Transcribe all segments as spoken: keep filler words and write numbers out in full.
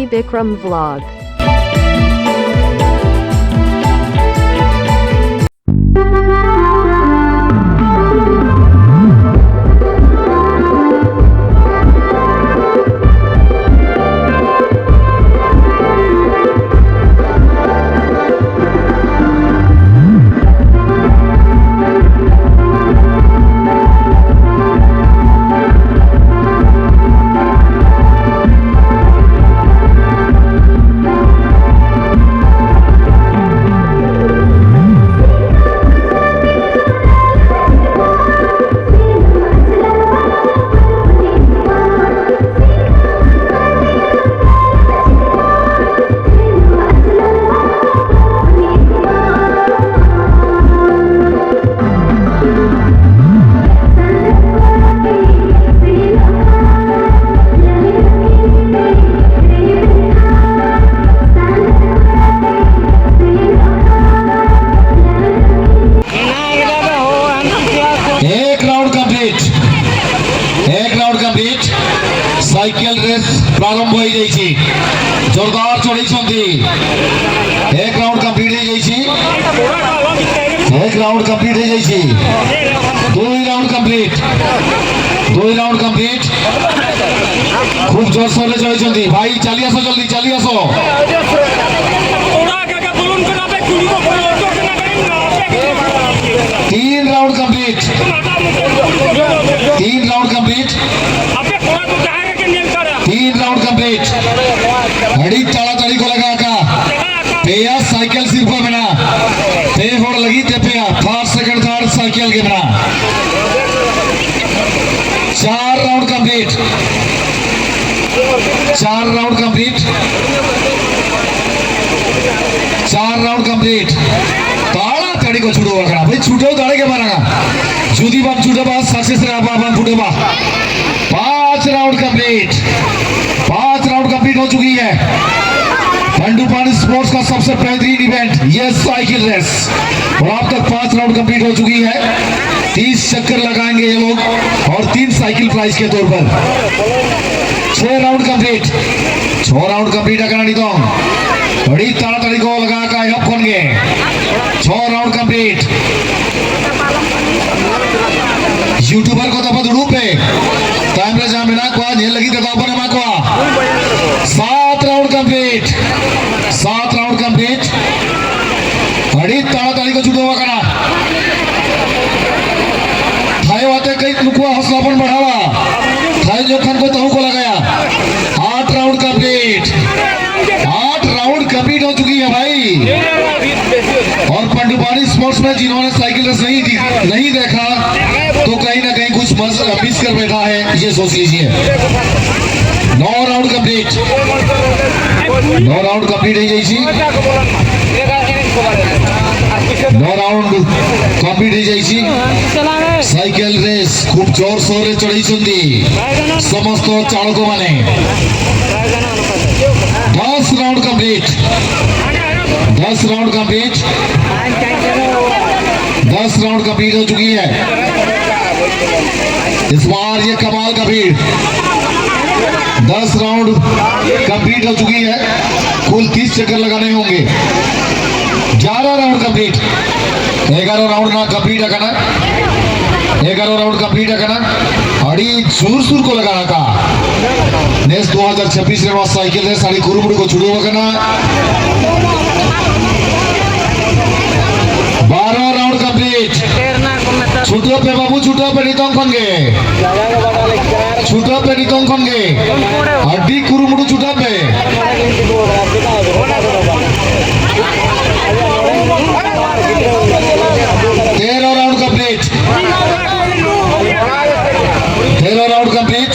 Bikram Vlog. एक round complete, एक round complete. Cycle race प्रारंभ हो जाइए। जोरदार चढ़ाई। एक राउंड कंप्लीट हो जाइए। एक राउंड कंप्लीट हो जाइए। दुई राउंड कंप्लीट, दुई राउंड कंप्लीट। खूब जोरसोर चढ़ाई। भाई चली आस, जल्दी चली आस। तीन राउंड कंप्लीट, तीन राउंड कंप्लीट, तीन राउंड कंप्लीट। ᱟᱹᱰᱤ ᱛᱟᱲᱟᱛᱟᱲᱤ ᱠᱚ ᱞᱟᱜᱟ ᱟᱠᱟᱫᱼᱟ᱾ ᱯᱮᱭᱟ ᱥᱟᱭᱠᱮᱞ ᱥᱤᱨᱯᱟᱹ ᱢᱮᱱᱟᱜᱼᱟ᱾ ᱯᱮ ᱦᱚᱲ ᱞᱟᱹᱜᱤᱫ ᱛᱮ ᱯᱮᱭᱟ, ᱯᱷᱟᱨᱥᱴ, ᱥᱮᱠᱮᱱᱰ, ᱛᱷᱟᱨᱰ ᱥᱟᱭᱠᱮᱞ ᱜᱮ ᱢᱮᱱᱟᱜᱼᱟ᱾ ᱪᱟᱨ ᱨᱟᱣᱩᱱᱰ ᱠᱚᱢᱯᱞᱤᱴ, ᱪᱟᱨ ᱨᱟᱣᱩᱱᱰ ᱠᱚᱢᱯᱞᱤᱴ, ᱪᱟᱨ ᱨᱟᱣᱩᱱᱰ ᱠᱚᱢᱯᱞᱤᱴ᱾ ᱛᱟᱲᱟᱛᱟᱲᱤ ᱠᱚ ᱪᱷᱩᱴᱟᱹᱣ ᱟᱠᱟᱱᱟ᱾ ᱵᱷᱟᱹᱭ, ᱪᱷᱩᱴᱟᱹᱣ ᱫᱟᱲᱮ ᱜᱮ ᱢᱟᱨᱟᱝᱟ᱾ ᱡᱩᱫᱤ ᱵᱟᱢ ᱪᱷᱩᱴᱟᱹᱣᱟ, ᱥᱟᱠᱥᱮᱥ ᱨᱮ ᱟᱵᱚ ᱵᱟᱢ ᱪᱷᱩᱴᱟᱹᱣᱟ᱾ पांच राउंड कंप्लीट, पांच राउंड कंप्लीट हो चुकी है। पंडू पान स्पोर्ट्स का सबसे बेहतरीन इवेंट, ये साइकिल रेस। और अब तक पांच राउंड कंप्लीट हो चुकी है। तीस चक्कर लगाएंगे ये लोग और तीन साइकिल प्राइज के तौर पर। छह राउंड कंप्लीट, छह राउंड कंप्लीट ᱟᱠᱟᱱᱟ ᱱᱤᱛᱚᱝ᱾ ᱟᱹᱰᱤ ᱛᱟᱲᱟᱛᱟᱲᱤ ᱠᱚ ᱞᱟᱜᱟ ᱟᱠᱟᱫ ᱮᱦᱚᱵ ᱠᱷᱚᱱ ᱜᱮ᱾ ᱪᱷᱚ ᱨᱟᱣᱩᱱᱰ ᱠᱚᱢᱯᱞᱤᱴ᱾ ᱤᱭᱩᱴᱩᱵᱟᱨ ᱠᱚ ᱛᱟᱵᱚ ᱫᱩᱲᱩᱵ ᱯᱮ᱾ ᱛᱟᱭᱚᱢ ᱨᱮ ᱡᱟᱦᱟᱸ ᱢᱮᱱᱟᱜ ᱠᱚᱣᱟ, ᱧᱮᱞ ᱞᱟᱹᱜᱤᱫ ᱛᱮᱫᱚ ᱵᱚᱱ ᱮᱢᱟ ᱠᱚᱣᱟ᱾ ᱥᱟᱛ ᱨᱟᱣᱩᱱᱰ ᱠᱚᱢᱯᱞᱤᱴ᱾ ᱥᱟᱛ ᱨᱟᱣᱩᱱᱰ ᱠᱚᱢᱯᱞᱤᱴ᱾ ᱟᱹᱰᱤ ᱛᱟᱲᱟᱛᱟᱲᱤ ᱠᱚ ᱪᱷᱩᱴᱟᱹᱣ ᱟᱠᱟᱱᱟ᱾ ᱛᱷᱟᱭᱚ ᱟᱛᱮ ᱠᱟᱹᱡ ᱱᱩᱠᱩᱣᱟᱜ ᱦᱚᱥᱞᱟ ᱵᱚᱱ ᱵᱟᱲᱦᱟᱣᱟ᱾ ᱛᱷᱟᱭᱚ ᱧᱚᱜ ᱠᱷᱟᱱ ᱠᱚ ᱛᱟᱹᱦᱩ ᱠᱚ ᱞᱟᱜᱟᱭᱟ᱾ ᱟᱴ ᱨᱟᱣᱩᱱᱰ ᱠᱚᱢᱯᱞᱤᱴ᱾ आठ राउंड कंप्लीट हो चुकी है भाई। और पंडुपानी स्पोर्ट्स में जिन्होंने साइकिल रेस नहीं दि-, नहीं देखा, तो कहीं ना कहीं कुछ मस-, मिस कर बैठा है, ये सोच लीजिए। नौ राउंड कंप्लीट। नौ राउंड कंप्लीट हो जाइए। नौ राउंड कंप्लीट हो जाइए। साइकिल रेस खूब जोर शोर रे चढ़ाई चंदी। समस्त चालकों माने। दस राउंड कंप्लीट। दस राउंड कंप्लीट। दस राउंड कंप्लीट हो चुकी है। इस बार ये कमाल का भीड़। दस राउंड कंप्लीट हो चुकी है। कुल तीस चक्कर लगाने होंगे। ग्यारह राउंड कंप्लीट। ग्यारह राउंड ना कंप्लीट करना। ग्यारह राउंड कंप्लीट करना। ᱟᱹᱰᱤ ᱡᱳᱨᱥᱳᱨ ᱠᱚ ᱞᱟᱜᱟ ᱟᱠᱟᱫᱼᱟ᱾ ᱱᱮᱥ ᱫᱩ ᱦᱟᱡᱟᱨ ᱪᱷᱟᱵᱵᱤᱥ ᱨᱮ ᱱᱚᱣᱟ ᱥᱟᱭᱠᱮᱞ ᱨᱮᱥ ᱟᱹᱰᱤ ᱠᱩᱨᱩᱢᱩᱴᱩ ᱠᱚ ᱪᱷᱩᱴᱟᱹᱣ ᱟᱠᱟᱱᱟ᱾ ᱵᱟᱨᱚ ᱨᱟᱣᱩᱱᱰ ᱠᱚᱢᱯᱞᱤᱴ᱾ ᱪᱷᱩᱴᱟᱹᱣ ᱯᱮ ᱵᱟᱹᱵᱩ, ᱪᱷᱩᱴᱟᱹᱣ ᱯᱮ ᱱᱤᱛᱚᱝ ᱠᱷᱚᱱ ᱜᱮ᱾ ᱪᱷᱩᱴᱟᱹᱣ ᱯᱮ ᱱᱤᱛᱚᱝ ᱠᱷᱚᱱ ᱜᱮ᱾ ᱟᱹᱰᱤ ᱠᱩᱨᱩᱢᱩᱴᱩ, ᱪᱷᱩᱴᱟᱹᱣ ᱯᱮ᱾ ᱛᱮᱨᱚ ᱨᱟᱣᱩᱱᱰ ᱠᱚᱢᱯᱞᱤᱴ᱾ ᱛᱮᱨᱚ ᱨᱟᱣᱩᱱᱰ ᱠᱚᱢᱯᱞᱤᱴ᱾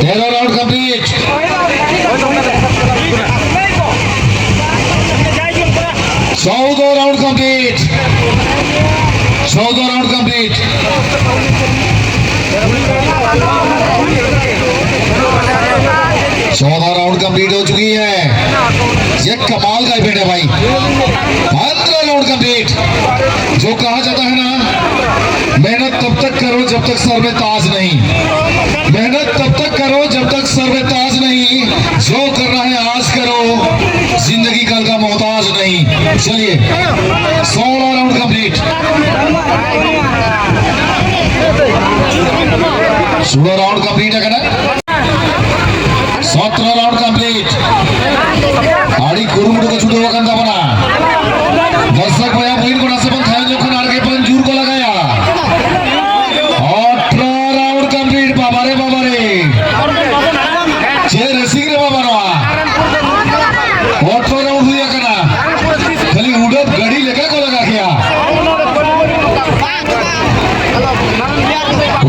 ᱛᱮᱨᱚ ᱨᱟᱣᱩᱱᱰ ᱠᱚᱢᱯᱞᱤᱴ᱾ ᱪᱳᱫᱚ ᱨᱟᱣᱩᱱᱰ ᱠᱚᱢᱯᱞᱤᱴ᱾ ᱪᱳᱫᱚ ᱨᱟᱣᱩᱱᱰ ᱠᱚᱢᱯᱞᱤᱴ᱾ तो कहा जाता है ना, मेहनत तब तक करो जब तक सर में ताज नहीं। मेहनत तब तक करो जब तक सर में ताज नहीं। जो करना है आज करो, जिंदगी कल का मोहताज नहीं। चलिए, सोलह राउंड कंप्लीट। सोलह राउंड कंप्लीट है ना? सत्रह राउंड कंप्लीट। ᱟᱹᱰᱤ ᱠᱩᱨᱩᱢᱩᱴᱩ ᱠᱚ ᱪᱷᱩᱴᱟᱹᱣ ᱟᱠᱟᱱ ᱛᱟᱵᱚᱱᱟ᱾ ᱫᱚᱨᱥᱚᱠ ᱵᱚᱭᱦᱟ ᱵᱚᱦᱤᱱ ᱠᱚᱲᱟ ᱥᱮ ᱵᱚᱱ ᱛᱟᱦᱮᱸ ᱧᱚᱜ ᱠᱷᱟᱱ ᱟᱨ ᱜᱮ ᱵᱚᱱ ᱡᱳᱨ ᱠᱚ ᱞᱟᱜᱟᱭᱟ᱾ ᱟᱴᱷᱨᱚ ᱨᱟᱣᱩᱱᱰ ᱠᱚᱢᱯᱞᱤᱴ, ᱵᱟᱵᱟ ᱨᱮ ᱵᱟᱵᱟ ᱨᱮ᱾ ᱪᱮᱫ ᱨᱮᱥᱤᱝ ᱨᱮ ᱵᱟᱵᱟ ᱱᱚᱣᱟ᱾ ᱟᱴᱷᱨᱚ ᱨᱟᱣᱩᱱᱰ ᱦᱩᱭ ᱟᱠᱟᱱᱟ᱾ ᱠᱷᱟᱹᱞᱤ ᱩᱰᱟᱹᱯ ᱜᱟᱹᱰᱤ ᱞᱮᱠᱟ ᱠᱚ ᱞᱟᱜᱟ ᱠᱮᱭᱟ᱾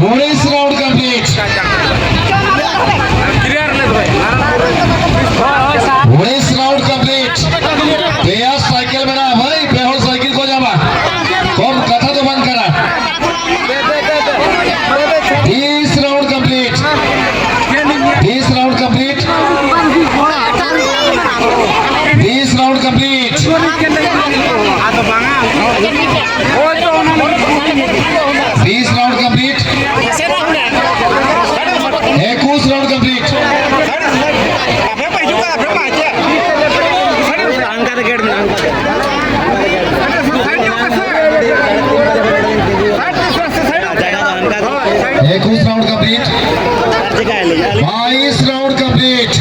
ᱩᱱᱤᱥ ᱨᱟᱣᱩᱱᱰ ᱠᱚᱢᱯᱞᱤᱴ᱾ ᱩᱱᱤᱥ ᱨᱟᱣᱩᱱᱰ ᱠᱚᱢᱯᱞᱤᱴ᱾ ᱯᱮᱭᱟ ᱥᱟᱭᱠᱮᱞ ᱢᱮᱱᱟᱜᱼᱟ ᱵᱷᱟᱹᱭ, ᱯᱮ ᱦᱚᱲ ᱥᱟᱭᱠᱮᱞ ᱠᱚ ᱧᱟᱢᱟ᱾ ᱠᱚᱢ ᱠᱟᱛᱷᱟ ᱫᱚ ᱵᱟᱝ ᱠᱟᱱᱟ᱾ ᱵᱤᱥ ᱨᱟᱣᱩᱱᱰ ᱠᱚᱢᱯᱞᱤᱴ᱾ ᱵᱤᱥ ᱨᱟᱣᱩᱱᱰ ᱠᱚᱢᱯᱞᱤᱴ᱾ ᱵᱤᱥ ᱨᱟᱣᱩᱱᱰ ᱠᱚᱢᱯᱞᱤᱴ᱾ ᱵᱤᱥ ᱨᱟᱣᱩᱱᱰ ᱠᱚᱢᱯᱞᱤᱴ᱾ ᱮᱠᱩᱥ ᱨᱟᱣᱩᱱᱰ ᱠᱚᱢᱯᱞᱤᱴ᱾ ᱮᱠᱩᱥ ᱨᱟᱣᱩᱱᱰ ᱠᱚᱢᱯᱞᱤᱴ᱾ ᱵᱟᱭᱤᱥ ᱨᱟᱣᱩᱱᱰ ᱠᱚᱢᱯᱞᱤᱴ᱾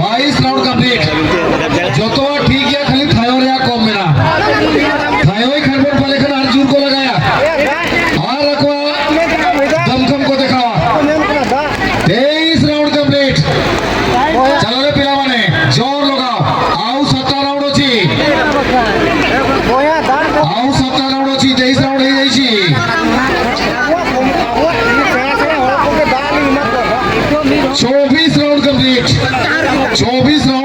ᱵᱟᱭᱤᱥ ᱨᱟᱣᱩᱱᱰ ᱠᱚᱢᱯᱞᱤᱴ᱾ ᱡᱚᱛᱚᱣᱟᱜ ᱴᱷᱤᱠ ᱜᱮᱭᱟ, ᱠᱷᱟᱹᱞᱤ ᱛᱷᱟᱭᱚ ᱨᱮᱭᱟᱜ ᱠᱚᱢ ᱢᱮᱱᱟᱜᱼᱟ᱾ ᱛᱷᱟᱭᱚᱭ ᱠᱷᱟᱱ ᱵᱚᱱ ᱯᱟᱞᱮ ᱠᱷᱟᱱ ᱟᱨ ᱡᱳᱨ ᱠᱚ ᱞᱟᱜᱟᱭᱟ᱾ ᱟᱨ ᱟᱠᱚᱣᱟᱜ ᱫᱚᱢᱠᱷᱚᱢ ᱠᱚ ᱫᱮᱠᱷᱟᱣᱟ᱾ ᱛᱮᱭᱤᱥ ᱨᱟᱣᱩᱱᱰ ᱠᱚᱢᱯᱞᱤᱴ᱾ ଚାଲରେ ପିଲାମାନେ, ଜୋର ଲଗାଅ। ଆଉ ସାତ ରାଉଣ୍ଡ ଅଛି। ଆଉ ସାତ ରାଉଣ୍ଡ ଅଛି। ତେଇଶ ରାଉଣ୍ଡ ହେଇଯାଇଛି। ଚବିଶ ରାଉଣ୍ଡ କମ୍ପ୍ଲିଟ। ଚବିଶ ରାଉଣ୍ଡ।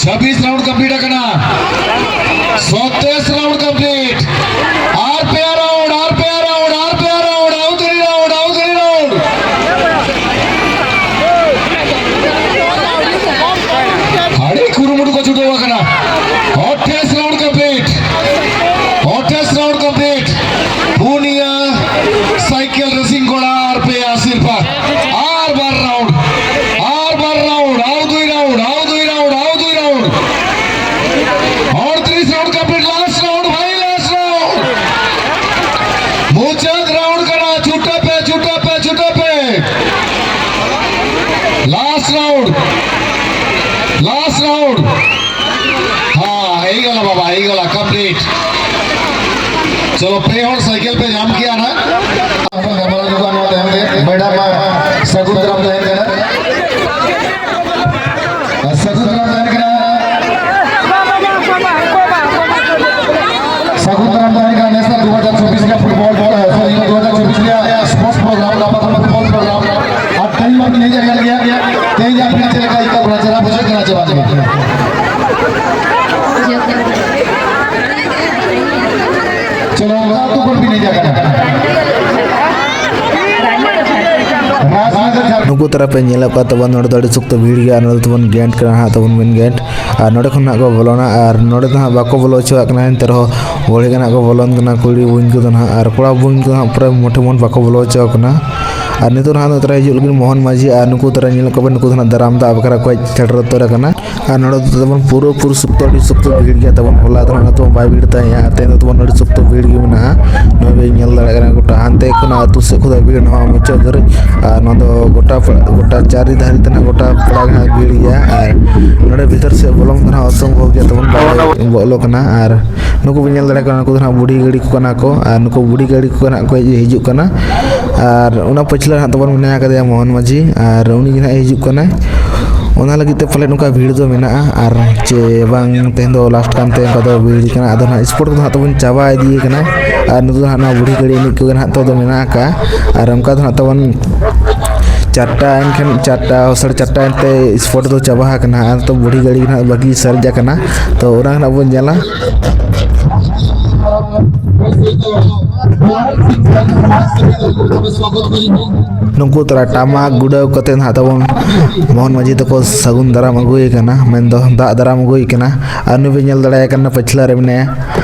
ᱪᱷᱟᱵᱵᱤᱥ ᱨᱟᱣᱩᱱᱰ ᱠᱚᱢᱯᱞᱤᱴ ᱟᱠᱟᱱᱟ᱾ ᱥᱟᱛᱟᱥ ᱨᱟᱣᱩᱱᱰ ᱠᱚᱢᱯᱞᱤᱴ᱾ ᱟᱨ ᱯᱮᱭᱟ ᱨᱟᱣᱩᱱᱰ, ᱟᱨ ᱯᱮᱭᱟ ᱨᱟᱣᱩᱱᱰ, ᱟᱨ ᱯᱮᱭᱟ ᱨᱟᱣᱩᱱᱰ, ᱟᱣᱛᱟᱹᱨᱤ ᱨᱟᱣᱩᱱᱰ, ᱟᱣᱛᱟᱹᱨᱤ ᱨᱟᱣᱩᱱᱰ᱾ ᱟᱹᱰᱤ ᱠᱩᱨᱩᱢᱩᱴᱩ ᱠᱚ ᱪᱷᱩᱴᱟᱹᱣ ᱟᱠᱟᱱᱟ᱾ ᱟᱴᱷᱟᱥ ᱨᱟᱣᱩᱱᱰ ᱠᱚᱢᱯᱞᱤᱴ᱾ ᱟᱴᱷᱟᱥ ᱨᱟᱣᱩᱱᱰ ᱠᱚᱢᱯᱞᱤᱴ᱾ ᱯᱩᱱᱭᱟ ᱥᱟᱭᱠᱮᱞ ᱨᱮᱥᱤᱝ ᱜᱷᱚᱲᱟ ᱟᱨ ᱯᱮᱭᱟ ᱥᱤᱨᱯᱟ᱾ ᱟᱨ ᱵᱟᱨ ᱨᱟᱣᱩᱱᱰ, ᱟᱨ ᱵᱟᱨ ᱨᱟᱣᱩᱱᱰ, ᱟᱣ ᱫᱩᱭ ᱨᱟᱣᱩᱱᱰ, ᱟᱣ ᱫᱩᱭ ᱨᱟᱣᱩᱱᱰ, ᱟᱣ ᱫᱩᱭ ᱨᱟᱣᱩᱱᱰ᱾ ᱟᱴᱷᱨᱤᱥ ᱨᱟᱣᱩᱱᱰ ᱠᱚᱢᱯᱞᱤᱴ, ᱞᱟᱥᱴ ᱨᱟᱣᱩᱱᱰ ᱵᱷᱟᱭ, ᱞᱟᱥᱴ ᱨᱟᱣᱩᱱᱰ᱾ ᱢᱩᱪᱟᱹᱫ ᱨᱟᱣᱩᱱᱰ ᱠᱟᱱᱟ, ᱪᱷᱩᱴᱟᱹ ᱯᱮ, ᱪᱷᱩᱴᱟᱹ ᱯᱮ, ᱪᱷᱩᱴᱟᱹ ᱯᱮ᱾ Last round, last round. ᱦᱮᱸ, ᱦᱮᱡ ᱜᱚᱞᱟ ᱵᱟᱵᱟ, ᱦᱮᱡ ᱜᱚᱞᱟ, ᱠᱚᱢᱯᱞᱤᱴ᱾ ᱪᱚᱞᱚ, ᱯᱮ ᱦᱚᱲ ᱥᱟᱭᱠᱮᱞ ᱯᱮ ᱧᱟᱢ ᱠᱮᱜᱼᱟ ᱱᱟᱦᱟᱜ᱾ ᱜᱟᱞᱢᱟᱨᱟᱣ ᱧᱚᱜᱚᱜᱼᱟ ᱱᱚᱣᱟ ᱛᱟᱭᱚᱢ ᱨᱮ᱾ ᱢᱮᱰᱟᱢ ᱢᱟ ᱥᱟᱹᱜᱩᱱ ᱫᱟᱨᱟᱢ ᱛᱟᱦᱮᱱ ᱠᱟᱱᱟ᱾ ᱥᱟᱹᱜᱩᱱ ᱫᱟᱨᱟᱢ ᱛᱟᱦᱮᱱ ᱠᱟᱱᱟ᱾ ᱥᱟᱹᱜᱩᱱ ᱫᱟᱨᱟᱢ ᱛᱟᱦᱮᱱ ᱠᱟᱱᱟ᱾ ᱱᱮᱥ ᱫᱩ ᱦᱟᱡᱟᱨ ᱪᱚᱵᱵᱤᱥ ᱨᱮᱭᱟᱜ ᱯᱷᱩᱴᱵᱚᱞ, ᱥᱚᱨᱤ, ᱫᱩ ᱦᱟᱡᱟᱨ ᱪᱚᱵᱵᱤᱥ ᱨᱮᱭᱟᱜ ᱥᱯᱳᱨᱴᱥ ᱯᱨᱳᱜᱨᱟᱢ, ᱜᱟᱯᱟ ᱠᱷᱚᱱ ᱯᱷᱩᱴᱵᱚᱞ ᱯᱨᱳᱜᱨᱟᱢ᱾ ᱟᱨ ᱛᱮᱦᱮᱧ ᱢᱟ ᱵᱤᱱ ᱦᱮᱡ ᱟᱠᱟᱱ ᱜᱮᱭᱟ᱾ ᱛᱮᱦᱮᱧ ᱟᱹᱵᱤᱱ ᱪᱮᱫ ᱞᱮᱠᱟ ᱟᱹᱭᱠᱟᱹᱜ ᱠᱟᱱᱟ? ᱪᱮᱦᱨᱟ ᱵᱩᱡᱷᱟᱹᱜ ᱠᱟᱱᱟ ᱪᱮ ᱵᱟᱝ? ᱪᱚᱞᱚ, ᱚᱠᱟ ᱟᱹᱛᱩ ᱠᱷᱚᱱ ᱵᱤᱱ ᱦᱮᱡ ᱟᱠᱟᱱᱟ? ᱨᱟᱡᱽᱱᱚᱜᱚᱨ, ᱡᱷᱟᱲᱠᱷᱚᱸᱰ᱾ ᱱᱩᱠᱩ ᱛᱟᱨᱟ ᱯᱮ ᱧᱮᱞᱮᱫ ᱠᱚᱣᱟ ᱛᱟᱵᱚᱱ, ᱱᱚᱰᱮ ᱫᱚ ᱟᱹᱰᱤ ᱥᱚᱠᱛᱚ ᱵᱷᱤᱲ ᱜᱮᱭᱟ᱾ ᱱᱚᱰᱮ ᱛᱟᱵᱚᱱ ᱜᱮᱴ ᱠᱟᱱᱟ ᱦᱟᱸᱜ, ᱛᱟᱵᱚᱱ ᱢᱮᱱ ᱜᱮᱴ᱾ ᱟᱨ ᱱᱚᱰᱮ ᱠᱷᱚᱱ ᱦᱟᱸᱜ ᱠᱚ ᱵᱚᱞᱚᱱᱟ, ᱟᱨ ᱱᱚᱰᱮ ᱫᱚ ᱦᱟᱸᱜ ᱵᱟᱠᱚ ᱵᱚᱞᱚ ᱦᱚᱪᱚᱣᱟᱜ ᱠᱟᱱᱟ᱾ ᱮᱱᱛᱮ ᱨᱮᱦᱚᱸ ᱵᱚᱲᱦᱮ ᱜᱮ ᱦᱟᱸᱜ ᱠᱚ ᱵᱚᱞᱚᱱ ᱠᱟᱱᱟ, ᱠᱩᱲᱤ ᱵᱚᱭᱤᱱ ᱠᱚᱫᱚ ᱦᱟᱸᱜ, ᱟᱨ ᱠᱚᱲᱟ ᱵᱚᱭᱤᱱ ᱠᱚᱫᱚ ᱦᱟᱸᱜ ᱯᱩᱨᱟᱹ ᱢᱚᱴᱷᱮ ᱢᱚᱴ ᱵᱟᱠᱚ ᱵᱚᱞᱚ ᱦᱚᱪᱚ ᱟᱠᱚ ᱠᱟᱱᱟ᱾ ᱟᱨ ᱱᱤᱛᱚᱜ ᱱᱟᱦᱟᱜ ᱱᱚᱛᱮ ᱨᱮ ᱦᱤᱡᱩᱜ ᱞᱟᱹᱜᱤᱫ ᱢᱳᱦᱚᱱ ᱢᱟᱹᱡᱷᱤ ᱟᱨ ᱱᱩᱠᱩ ᱛᱟᱨᱟ ᱧᱮᱞ ᱠᱚᱵᱮᱱ, ᱱᱩᱠᱩ ᱫᱚ ᱱᱟᱦᱟᱜ ᱫᱟᱨᱟᱢ ᱫᱟᱜ ᱵᱟᱠᱷᱨᱟ ᱠᱚ ᱦᱮᱡ ᱥᱮᱴᱮᱨ ᱩᱛᱟᱹᱨ ᱟᱠᱟᱱᱟ᱾ ᱟᱨ ᱱᱚᱰᱮ ᱫᱚ ᱛᱟᱵᱚᱱ ᱯᱩᱨᱟᱹ ᱯᱩᱨᱤ ᱥᱚᱠᱛᱚ, ᱟᱹᱰᱤ ᱥᱚᱠᱛᱚ ᱵᱷᱤᱲ ᱜᱮᱭᱟ ᱛᱟᱵᱚᱱ᱾ ᱦᱚᱞᱟ ᱫᱚ ᱱᱟᱦᱟᱜ ᱱᱤᱛᱚᱜ ᱵᱟᱭ ᱵᱷᱤᱲ ᱛᱟᱦᱮᱸᱜᱼᱟ, ᱟᱨ ᱛᱮᱦᱮᱧ ᱫᱚ ᱛᱟᱵᱚᱱ ᱟᱹᱰᱤ ᱥᱚᱠᱛᱚ ᱵᱷᱤᱲ ᱜᱮ ᱢᱮᱱᱟᱜᱼᱟ᱾ ᱱᱚᱜᱼᱚᱭ ᱵᱮᱱ ᱧᱮᱞ ᱫᱟᱲᱮᱭᱟᱜ ᱠᱟᱱᱟ, ᱜᱚᱴᱟ ᱦᱟᱱᱛᱮ ᱠᱷᱚᱱᱟᱜ ᱟᱹᱛᱩ ᱥᱮᱫ ᱠᱷᱚᱱᱟᱜ ᱵᱷᱤᱲ ᱱᱚᱣᱟ ᱢᱩᱪᱟᱹᱫ ᱫᱷᱟᱹᱨᱤᱡ᱾ ᱟᱨ ᱱᱚᱣᱟ ᱫᱚ ᱜᱚᱴᱟ ᱯᱟᱲᱟ, ᱜᱚᱴᱟ ᱪᱟᱨᱤ ᱫᱷᱟᱨᱮ ᱛᱮ ᱱᱟᱦᱟᱜ ᱜᱚᱴᱟ ᱯᱟᱲᱟ ᱜᱮ ᱱᱟᱦᱟᱜ ᱵᱷᱤᱲ ᱜᱮᱭᱟ᱾ ᱟᱨ ᱱᱚᱰᱮ ᱵᱷᱤᱛᱟᱹᱨ ᱥᱮᱫ ᱵᱚᱞᱚᱱ ᱫᱚ ᱱᱟᱦᱟᱜ ᱚᱥᱚᱢᱵᱷᱚᱵ ᱜᱮᱭᱟ ᱛᱟᱵᱚᱱ, ᱵᱟᱞᱮ ᱵᱚᱞᱚᱜ ᱠᱟᱱᱟ᱾ ᱟᱨ ᱱᱩᱠᱩ ᱵᱚᱱ ᱧᱮᱞ ᱫᱟᱲᱮᱭᱟᱜ ᱠᱟᱱᱟ, ᱱᱩᱠᱩ ᱫᱚ ᱱᱟᱦᱟᱜ ᱵᱩᱰᱷᱤ ᱜᱟᱹᱰᱤ ᱠᱚ ᱠᱟᱱᱟ ᱠᱚ, ᱟᱨ ᱱᱩᱠᱩ ᱵᱩᱰᱷᱤ ᱜᱟᱹᱰᱤ ᱠᱚ ᱱᱟᱦᱟᱜ ᱠᱚ ᱦᱤᱡᱩᱜ ᱠᱟᱱᱟ᱾ ᱟᱨ ᱚᱱᱟ ᱯᱟᱹᱪᱷᱞᱟᱹ ᱨᱮ ᱦᱟᱸᱜ ᱛᱟᱵᱚᱱ ᱢᱮᱱᱟᱭ ᱟᱠᱟᱫᱮᱭᱟ ᱢᱳᱦᱚᱱ ᱢᱟᱹᱡᱷᱤ, ᱟᱨ ᱩᱱᱤ ᱜᱮ ᱱᱟᱦᱟᱜ ᱦᱤᱡᱩᱜ ᱠᱟᱱᱟᱭ᱾ ᱚᱱᱟ ᱞᱟᱹᱜᱤᱫ ᱛᱮ ᱯᱟᱞᱮᱫ ᱱᱚᱝᱠᱟ ᱵᱷᱤᱲ ᱫᱚ ᱢᱮᱱᱟᱜᱼᱟ, ᱟᱨ ᱪᱮ ᱵᱟᱝ ᱛᱮᱦᱮᱧ ᱫᱚ ᱞᱟᱥᱴ ᱠᱟᱱᱛᱮ ᱚᱱᱠᱟ ᱫᱚ ᱵᱷᱤᱲ ᱠᱟᱱᱟ᱾ ᱟᱫᱚ ᱱᱟᱦᱟᱜ ᱥᱯᱳᱨᱴ ᱠᱚᱫᱚ ᱦᱟᱸᱜ ᱛᱟᱵᱚᱱ ᱪᱟᱵᱟ ᱤᱫᱤᱭ ᱠᱟᱱᱟ, ᱟᱨ ᱱᱤᱛᱚᱜ ᱫᱚ ᱦᱟᱸᱜ ᱱᱚᱣᱟ ᱵᱩᱰᱷᱤ ᱜᱟᱹᱰᱤ ᱮᱱᱮᱡ ᱠᱚᱜᱮ ᱱᱟᱦᱟᱜ ᱛᱚ ᱫᱚ ᱢᱮᱱᱟᱜ ᱟᱠᱟᱫᱼᱟ᱾ ᱟᱨ ᱚᱱᱠᱟ ᱫᱚ ᱦᱟᱸᱜ ᱛᱟᱵᱚᱱ ᱪᱟᱨᱴᱟ ᱮᱱᱠᱷᱟᱱ, ᱪᱟᱨᱴᱟ, ᱥᱟᱲᱮ ᱪᱟᱨᱴᱟ ᱮᱱᱛᱮ ᱥᱯᱳᱨᱴ ᱫᱚ ᱪᱟᱵᱟ ᱟᱠᱟᱱᱟ᱾ ᱟᱨ ᱱᱤᱛᱚᱜ ᱵᱩᱲᱦᱤ ᱜᱟᱹᱲᱤ ᱱᱟᱦᱟᱜ ᱵᱟᱹᱠᱤ ᱥᱟᱨᱮᱡ ᱟᱠᱟᱱᱟ, ᱛᱚ ᱚᱱᱟ ᱱᱟᱦᱟᱜ ᱵᱚᱱ ᱧᱮᱞᱟ᱾ ᱱᱩᱠᱩ ᱛᱟᱨᱟ ᱴᱟᱢᱟᱠ ᱜᱩᱰᱟᱹᱣ ᱠᱟᱛᱮ ᱱᱟᱦᱟᱜ ᱛᱟᱵᱚᱱ ᱢᱳᱦᱚᱱ ᱢᱟᱹᱡᱷᱤ ᱛᱟᱠᱚ ᱥᱟᱹᱜᱩᱱ ᱫᱟᱨᱟᱢ ᱟᱹᱜᱩᱭᱮ ᱠᱟᱱᱟ, ᱢᱮᱱᱫᱚ ᱫᱟᱜ ᱫᱟᱨᱟᱢ ᱟᱹᱜᱩᱭᱮ ᱠᱟᱱᱟ᱾ ᱟᱨ ᱱᱩᱭ ᱵᱤᱱ ᱧᱮᱞ ᱫᱟᱲᱮᱭᱟᱭ ᱠᱟᱱᱟ ᱯᱟᱹᱪᱷᱞᱟᱹ ᱨᱮ ᱢᱮᱱᱟᱭᱟ,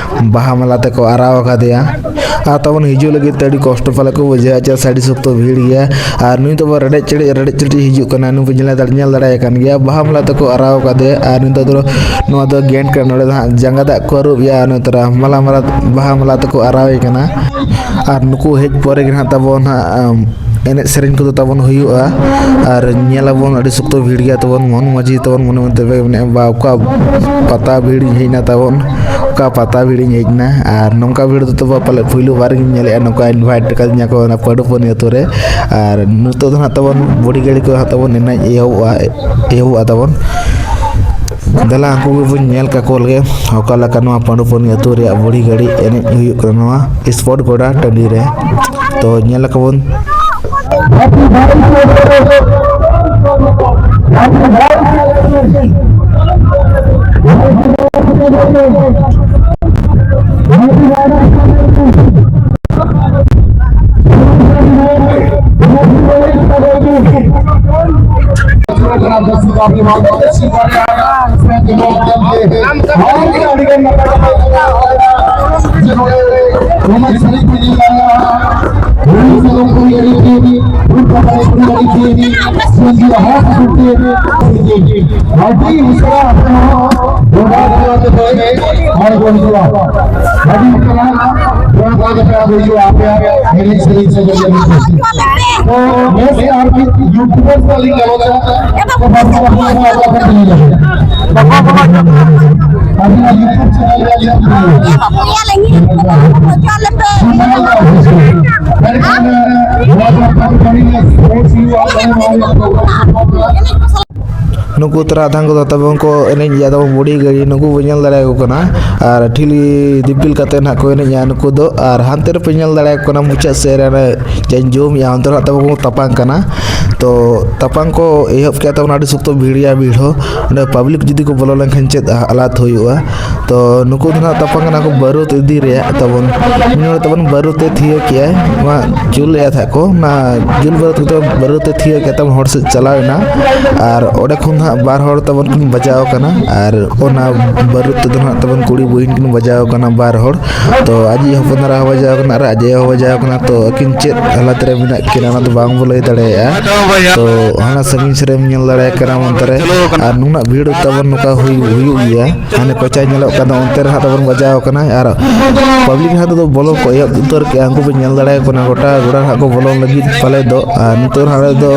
ᱵᱟᱦᱟ ᱢᱟᱞᱟ ᱛᱮᱠᱚ ᱟᱨᱟᱣ ᱟᱠᱟᱫᱮᱭᱟ᱾ ᱟᱨ ᱛᱟᱵᱚᱱ ᱦᱤᱡᱩᱜ ᱞᱟᱹᱜᱤᱫ ᱛᱮ ᱟᱹᱰᱤ ᱠᱚᱥᱴᱚ ᱯᱟᱞᱮ ᱠᱚ ᱵᱩᱡᱷᱟᱹᱣᱟ, ᱪᱮᱫᱟᱜ ᱥᱮ ᱟᱹᱰᱤ ᱥᱚᱠᱛᱚ ᱵᱷᱤᱲ ᱜᱮᱭᱟ᱾ ᱟᱨ ᱱᱩᱭ ᱫᱚ ᱨᱮᱰᱮᱡ ᱪᱮᱰᱮᱡ, ᱨᱮᱰᱮᱡ ᱪᱮᱰᱮᱡ ᱦᱤᱡᱩᱜ ᱠᱟᱱᱟ᱾ ᱱᱩᱭ ᱵᱚᱱ ᱧᱮᱞ ᱫᱟᱲᱮ-, ᱧᱮᱞ ᱫᱟᱲᱮᱭᱟᱭ ᱠᱟᱱ ᱜᱮᱭᱟ, ᱵᱟᱦᱟ ᱢᱟᱞᱟ ᱛᱮᱠᱚ ᱟᱨᱟᱣ ᱟᱠᱟᱫᱮᱭᱟ᱾ ᱟᱨ ᱱᱩᱭ ᱫᱚ ᱱᱚᱣᱟ ᱫᱚ ᱜᱮᱱ ᱠᱟᱱᱟ, ᱱᱚᱰᱮ ᱫᱚ ᱦᱟᱸᱜ ᱡᱟᱸᱜᱟ ᱫᱟᱜ ᱠᱚ ᱟᱹᱨᱩᱵ ᱮᱭᱟ᱾ ᱟᱨ ᱱᱩᱭ ᱛᱚᱨᱟ ᱢᱟᱞᱟ, ᱢᱟᱞᱟ, ᱵᱟᱦᱟ ᱢᱟᱞᱟ ᱛᱮᱠᱚ ᱟᱨᱟᱣᱮ ᱠᱟᱱᱟ᱾ ᱟᱨ ᱱᱩᱠᱩ ᱦᱮᱡ ᱯᱚᱨᱮ ᱜᱮ ᱦᱟᱸᱜ ᱛᱟᱵᱚᱱ ᱦᱟᱸᱜ, ᱮᱱᱮᱡ ᱥᱮᱨᱮᱧ ᱠᱚᱫᱚ ᱛᱟᱵᱚᱱ ᱦᱩᱭᱩᱜᱼᱟ᱾ ᱟᱨ ᱧᱮᱞ ᱟᱵᱚᱱ ᱟᱹᱰᱤ ᱥᱚᱠᱛᱚ ᱵᱷᱤᱲ ᱜᱮᱭᱟ ᱛᱟᱵᱚᱱ᱾ ᱢᱳᱦᱚᱱ ᱢᱟᱹᱡᱷᱤ ᱛᱟᱵᱚᱱ ᱢᱚᱱᱮ ᱢᱚᱱᱮ ᱛᱮ ᱢᱮᱱᱮᱫᱼᱟ, "ᱵᱟ, ᱚᱠᱟ ᱯᱟᱛᱟ ᱵᱷᱤᱲ ᱤᱧ ᱦᱮᱡ ᱮᱱᱟ ᱛᱟᱵᱚᱱ, ᱚᱠᱟ ᱯᱟᱛᱟ ᱵᱷᱤᱲ ᱤᱧ ᱦᱮᱡ ᱮᱱᱟ?" ᱟᱨ ᱱᱚᱝᱠᱟ ᱵᱷᱤᱲ ᱫᱚ ᱛᱚᱵᱮ ᱯᱟᱞᱮ ᱯᱩᱭᱞᱩ ᱵᱟᱨ ᱜᱤᱧ ᱧᱮᱞᱮᱫᱼᱟ, ᱱᱚᱝᱠᱟ ᱤᱱᱵᱷᱟᱭᱤᱴ ᱟᱠᱟᱫᱤᱧᱟ ᱠᱚ ᱚᱱᱟ ᱯᱟᱹᱰᱩᱯᱟᱹᱱᱤ ᱟᱹᱛᱩ ᱨᱮ᱾ ᱟᱨ ᱱᱤᱛᱚᱜ ᱫᱚ ᱦᱟᱸᱜ ᱛᱟᱵᱚᱱ ᱵᱩᱲᱦᱤ ᱜᱟᱹᱲᱤ ᱠᱚ ᱦᱟᱸᱜ ᱛᱟᱵᱚᱱ ᱮᱱᱮᱡ ᱮᱦᱚᱵᱚᱜᱼᱟ, ᱮᱦᱚᱵᱚᱜᱼᱟ ᱛᱟᱵᱚᱱ᱾ ᱫᱮᱞᱟ, ᱩᱱᱠᱩ ᱜᱮᱵᱚᱱ ᱧᱮᱞ ᱠᱟᱠᱚ ᱞᱮᱜᱮ, ᱚᱠᱟ ᱞᱮᱠᱟ ᱱᱚᱣᱟ ᱯᱟᱹᱰᱩᱯᱟᱹᱱᱤ ᱟᱹᱛᱩ ᱨᱮᱭᱟᱜ ᱵᱩᱲᱦᱤ ᱜᱟᱹᱲᱤ ᱮᱱᱮᱡ ᱦᱩᱭᱩᱜ ᱠᱟᱱᱟ᱾ ᱱᱚᱣᱟ ᱥᱯᱳᱨᱴ ᱜᱚᱰᱟ ᱴᱟᱺᱰᱤ ᱨᱮ᱾ ᱛᱚ, ᱧᱮᱞ ᱟᱠᱚ ᱵᱚᱱ᱾ ᱟᱹᱰᱤ ᱩᱥᱟᱹᱨᱟ ᱟᱯᱮ ᱦᱚᱸ ᱵᱚᱸᱜᱟ ᱛᱟᱞᱟ ᱛᱮᱯᱮ ᱟᱬᱜᱚ ᱦᱤᱡᱩᱜᱼᱟ᱾ ᱟᱹᱰᱤ ᱩᱥᱟᱹᱨᱟ ᱵᱚᱸᱜᱟ ᱛᱟᱞᱟ ᱛᱮᱯᱮ ᱟᱬᱜᱚ ᱦᱤᱡᱩᱜᱼᱟ ᱟᱯᱮᱭᱟᱜ ᱮᱱᱮᱡ ᱥᱮᱨᱮᱧ ᱥᱮ ᱡᱚᱢ ᱧᱩ ᱠᱚ᱾ ᱛᱚ ᱱᱮᱥ ᱟᱨ ᱢᱤᱫ ᱭᱩᱴᱩᱵᱟᱨ ᱥᱟᱞᱤᱧ ᱜᱟᱞᱚᱪᱟ᱾ ᱛᱚ ᱵᱟᱵᱟ ᱵᱟᱵᱟ ᱵᱟᱵᱟ ᱵᱟᱵᱟ ᱵᱟᱵᱟ ᱟᱹᱵᱤᱱᱟᱜ ᱭᱩᱴᱩᱵ ᱪᱮᱱᱮᱞ ᱨᱮᱭᱟᱜ ᱧᱩᱛᱩᱢ ᱫᱚ? ᱢᱮᱱᱠᱷᱟᱱ ᱱᱚᱣᱟ ᱫᱚ ᱠᱟᱹᱢᱤ ᱠᱟᱹᱢᱤ ᱨᱮ ᱥᱯᱳᱨᱴᱥ ᱦᱩᱭᱩᱜᱼᱟ, ᱱᱚᱣᱟ ᱨᱮᱭᱟᱜ ᱯᱨᱳᱜᱨᱟᱢ ᱦᱩᱭᱩᱜᱼᱟ᱾ ᱱᱩᱠᱩ ᱛᱚᱨᱟ ᱟᱫᱷᱟᱱ ᱠᱚᱫᱚ ᱛᱟᱵᱚᱱ ᱠᱚ ᱮᱱᱮᱡ ᱜᱮᱭᱟ ᱛᱟᱵᱚᱱ ᱵᱩᱰᱷᱤ ᱜᱟᱹᱲᱤ, ᱱᱩᱠᱩ ᱵᱚᱱ ᱧᱮᱞ ᱫᱟᱲᱮᱭᱟᱠᱚ ᱠᱟᱱᱟ᱾ ᱟᱨ ᱴᱷᱤᱞᱤ ᱫᱤᱯᱤᱞ ᱠᱟᱛᱮ ᱱᱟᱦᱟᱜ ᱠᱚ ᱮᱱᱮᱡᱼᱟ ᱱᱩᱠᱩ ᱫᱚ᱾ ᱟᱨ ᱦᱟᱱᱛᱮ ᱨᱮᱯᱮ ᱧᱮᱞ ᱫᱟᱲᱮᱭᱟᱠᱚ ᱠᱟᱱᱟ ᱢᱩᱪᱟᱹᱫ ᱥᱮᱫ ᱨᱮ ᱚᱱᱮ ᱡᱟᱧ ᱡᱩᱢ ᱮᱫᱼᱟ, ᱚᱱᱛᱮ ᱨᱮ ᱱᱟᱦᱟᱜ ᱛᱟᱵᱚᱱ ᱠᱚ ᱛᱟᱯᱟᱝ ᱠᱟᱱᱟ᱾ ᱛᱚ ᱛᱟᱯᱟᱝ ᱠᱚ ᱮᱦᱚᱵ ᱠᱮᱫᱼᱟ ᱛᱟᱵᱚᱱ, ᱟᱹᱰᱤ ᱥᱚᱠᱛᱚ ᱵᱷᱤᱲ ᱜᱮᱭᱟ ᱵᱷᱤᱲ ᱦᱚᱸ᱾ ᱚᱸᱰᱮ ᱯᱟᱵᱽᱞᱤᱠ ᱡᱩᱫᱤ ᱠᱚ ᱵᱚᱞᱚ ᱞᱮᱱᱠᱷᱟᱱ ᱪᱮᱫ ᱦᱟᱞᱟᱛ ᱦᱩᱭᱩᱜᱼᱟ? ᱛᱚ ᱱᱩᱠᱩ ᱫᱚ ᱱᱟᱦᱟᱜ ᱛᱟᱯᱟᱝ ᱠᱟᱱᱟ ᱠᱚ ᱵᱟᱹᱨᱩᱫ ᱤᱫᱤ ᱨᱮᱭᱟᱜ ᱛᱟᱵᱚᱱ᱾ ᱢᱤᱫ ᱦᱚᱲ ᱛᱟᱵᱚᱱ ᱵᱟᱹᱨᱩᱫ ᱮ ᱛᱷᱤᱭᱟᱹ ᱠᱮᱜᱼᱟᱭ, ᱱᱚᱣᱟ ᱡᱩᱞ ᱮᱫ ᱛᱟᱦᱮᱸᱫ ᱠᱚ, ᱚᱱᱟ ᱡᱩᱞ ᱵᱟᱹᱨᱩᱫ ᱠᱚᱫᱚ ᱵᱟᱹᱨᱩᱫ ᱮ ᱛᱷᱤᱭᱟᱹ ᱠᱮᱫ ᱛᱟᱵᱚᱱ ᱦᱚᱲ ᱥᱮᱫ ᱪᱟᱞᱟᱣ ᱮᱱᱟ᱾ ᱟᱨ ᱚᱸᱰᱮ ᱠᱷᱚᱱ ᱱᱟᱦᱟᱜ ᱵᱟᱨ ᱦᱚᱲ ᱛᱟᱵᱚᱱ ᱠᱤᱱ ᱵᱟᱡᱟᱣ ᱠᱟᱱᱟ᱾ ᱟᱨ ᱚᱱᱟ ᱵᱟᱹᱨᱩᱫ ᱛᱮᱫᱚ ᱱᱟᱦᱟᱜ ᱛᱟᱵᱚᱱ ᱠᱩᱲᱤ ᱵᱩᱦᱤᱱ ᱠᱤᱱ ᱵᱟᱡᱟᱣ ᱠᱟᱱᱟ ᱵᱟᱨ ᱦᱚᱲ᱾ ᱛᱚ ᱟᱡᱤᱡ ᱦᱚᱯᱚᱱ ᱮᱨᱟ ᱦᱚᱸ ᱵᱟᱡᱟᱣ ᱠᱟᱱᱟ ᱟᱨ ᱟᱡ ᱟᱭᱳ ᱦᱚᱸ ᱵᱟᱡᱟᱣ ᱠᱟᱱᱟ᱾ ᱛᱚ ᱟᱹᱠᱤᱱ ᱪᱮᱫ ᱦᱟᱞᱟᱛ ᱨᱮ ᱢᱮᱱᱟᱜ ᱠᱤᱱᱟ ᱚᱱᱟ ᱫᱚ ᱵᱟᱝ ᱵᱚ ᱞᱟᱹᱭ ᱫᱟᱲᱮᱭᱟᱜᱼᱟ᱾ ᱛᱚ ᱦᱟᱱᱟ ᱥᱟᱺᱜᱤᱧ ᱥᱮᱫ ᱨᱮᱢ ᱧᱮᱞ ᱫᱟᱲᱮᱭᱟᱜ ᱠᱟᱱᱟ ᱚᱱᱛᱮ ᱨᱮ᱾ ᱟᱨ ᱱᱩᱱᱟᱹᱜ ᱵᱷᱤᱲ ᱛᱟᱵᱚᱱ ᱱᱚᱝᱠᱟ ᱦᱩᱭ ᱦᱩᱭᱩᱜ ᱜᱮᱭᱟ᱾ ᱦᱟᱱᱮ ᱠᱚᱪᱟᱭ ᱧᱮᱞᱚᱜ ᱠᱟᱱ ᱫᱚ ᱚᱱᱛᱮ ᱨᱮ ᱦᱟᱸᱜ ᱛᱟᱵᱚᱱ ᱵᱟᱡᱟᱣ ᱠᱟᱱᱟ᱾ ᱟᱨ ᱯᱟᱵᱽᱞᱤᱠ ᱦᱟᱸᱜ ᱫᱚ ᱵᱚᱞᱚ ᱠᱚ ᱮᱦᱚᱵ ᱩᱛᱟᱹᱨ ᱠᱮᱜᱼᱟ᱾ ᱩᱱᱠᱩ ᱵᱚᱱ ᱧᱮᱞ ᱫᱟᱲᱮᱭᱟᱠᱚ ᱠᱟᱱᱟ ᱜᱚᱴᱟ ᱜᱚᱲᱟ ᱦᱟᱸᱜ ᱠᱚ ᱵᱚᱞᱚᱱ ᱞᱟᱹᱜᱤᱫ ᱯᱟᱞᱮ ᱫᱚ᱾ ᱟᱨ ᱱᱤᱛᱚᱜ ᱦᱟᱸᱜ ᱫᱚ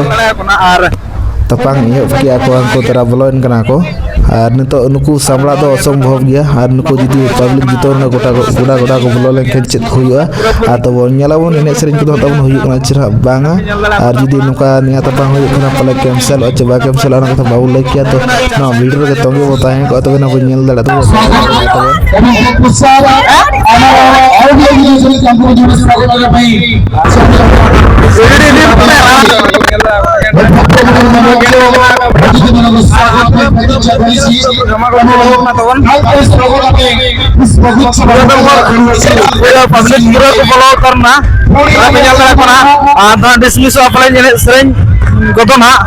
ᱛᱟᱯᱟᱝ ᱮᱦᱚᱵ ᱠᱮᱜᱼᱟ ᱠᱚ, ᱩᱱᱠᱩ ᱛᱟᱨᱟ ᱵᱚᱞᱚᱭᱮᱱ ᱠᱟᱱᱟ ᱠᱚ᱾ ᱟᱨ ᱱᱤᱛᱚᱜ ᱱᱩᱠᱩ ᱥᱟᱢᱵᱲᱟᱣ ᱫᱚ ᱚᱥᱚᱢᱵᱷᱚᱵ ᱜᱮᱭᱟ᱾ ᱟᱨ ᱱᱩᱠᱩ ᱡᱩᱫᱤ ᱯᱟᱵᱽᱞᱤᱠ ᱡᱚᱛᱚ ᱨᱮᱱᱟᱜ ᱜᱚᱴᱟ ᱜᱚᱰᱟ ᱜᱚᱰᱟ ᱠᱚ ᱵᱚᱞᱚ ᱞᱮᱱᱠᱷᱟᱱ ᱪᱮᱫ ᱦᱩᱭᱩᱜᱼᱟ? ᱟᱨ ᱛᱚᱵᱚ ᱧᱮᱞᱟᱵᱚᱱ ᱮᱱᱮᱡ ᱥᱮᱨᱮᱧ ᱠᱚᱫᱚ ᱛᱟᱵᱚᱱ ᱦᱩᱭᱩᱜ ᱠᱟᱱᱟ ᱪᱮ ᱦᱟᱸᱜ ᱵᱟᱝᱟ᱾ ᱟᱨ ᱡᱩᱫᱤ ᱱᱚᱝᱠᱟ ᱱᱤᱭᱟᱹ ᱛᱟᱯᱟᱝ ᱦᱩᱭᱩᱜ ᱠᱷᱟᱱ ᱯᱟᱞᱮ ᱠᱮᱱᱥᱮᱞᱚᱜᱼᱟ ᱪᱮ ᱵᱟᱭ ᱠᱮᱱᱥᱮᱞᱚᱜᱼᱟ, ᱚᱱᱟ ᱠᱟᱛᱷᱟ ᱵᱟᱵᱚᱱ ᱞᱟᱹᱭ ᱠᱮᱭᱟ᱾ ᱛᱚ ᱱᱚᱣᱟ ᱵᱷᱤᱰᱤᱭᱳ ᱨᱮᱜᱮ ᱛᱚᱸᱜᱮ ᱵᱚ ᱛᱟᱦᱮᱸ ᱠᱚᱜᱼᱟ, ᱛᱚᱵᱮ ᱱᱟ ᱵᱚᱱ ᱧᱮᱞ ᱫᱟᱲᱮᱭᱟᱜᱼᱟ᱾ ᱛᱚᱵᱮ ᱯᱩᱨᱟᱹ ᱯᱟᱵᱽᱞᱤᱠ ᱯᱩᱨᱟᱹ ᱠᱚ ᱵᱚᱞᱚ ᱩᱛᱟᱹᱨ ᱮᱱᱟ᱾ ᱟᱨ ᱯᱮ ᱧᱮᱞ ᱫᱟᱲᱮᱭᱟᱜ ᱠᱟᱱᱟ, ᱟᱨ ᱱᱚᱣᱟ ᱰᱤᱥᱢᱤᱥᱚᱜᱼᱟ ᱯᱟᱞᱮ ᱮᱱᱮᱡ ᱥᱮᱨᱮᱧ ᱠᱚᱫᱚ ᱱᱟᱦᱟᱜ᱾